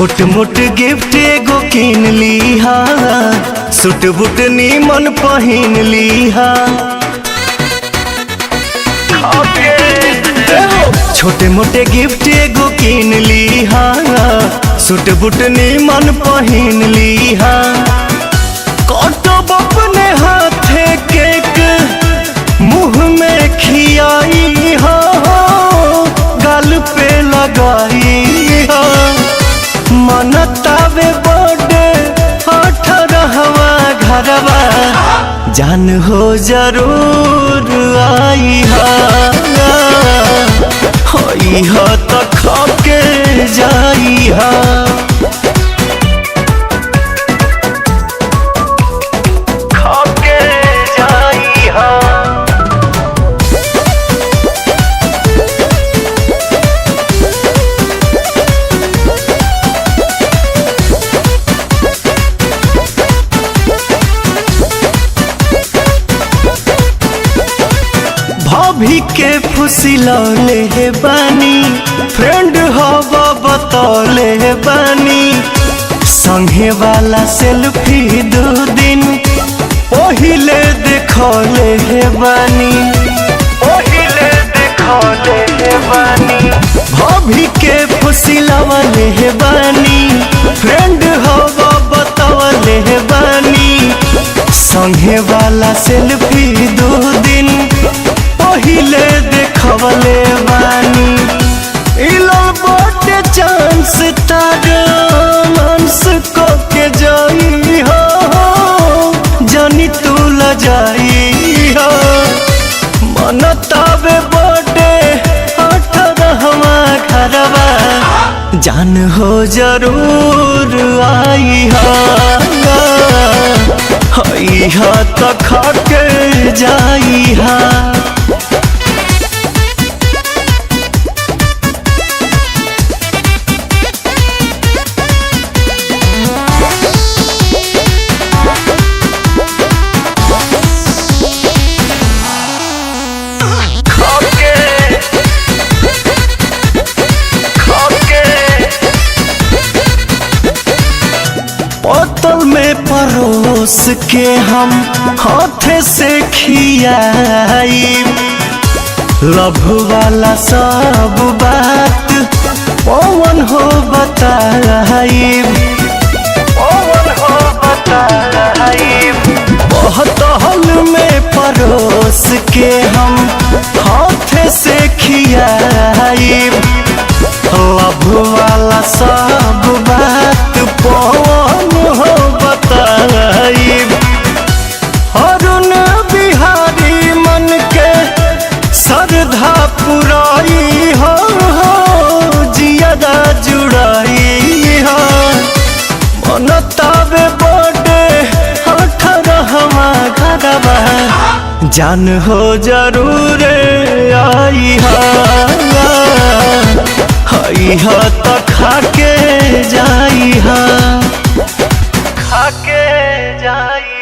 छोट मोट गिफ्ट एगो किन लीहा, सूट बूट नीमन पहिन लीहा। छोटे मोटे गिफ्ट एगो किन लीहा, सूट बूट नीमन पहिन लीहा। कटब अपने हाथे केक मुंह में खियाई हो, गाल पे लगाई हो। मनतावे बड़े 18वां घरवा, जान हो जरूर आई हा, होई हा त खाके जाई हा। खाके जाई हा। भाभी के फुसिलौले बानी, फ्रेंड हब बतौले बानी। संगे वाला सेल्फी दू दिन पहिले देखौले बानी, पहिले देखौले बानी। भाभी के फुसिलौले बानी, फ्रेंड हब बतौले बानी। संगे वाला सेल्फी दू दिन पहिले देखवले बानी। इलल बटे चांस तार मांस को के जाई हो, जानी तू ल जाई हो। मन तावे बटे 18वां घरवा, जान हो जरूर आई हा, हई हा त खाके जाई हा। बोतल में परोस के हम हाथ से खियाई, लभ वाला सब बात पवन हो बताई, पवन हो बताई। बोतल में परोस के हम हाथ से खियाई, लभ वाला सब बात पवन हो बताई। अरुण बिहारी मन के श्रद्धा पुराई हो, जियदा जुड़ाई हो। मन तावे बड़े 18वां घरवा, जान हो जरूर आई हा, हई हा त खाके जाई हा, खाके जाई।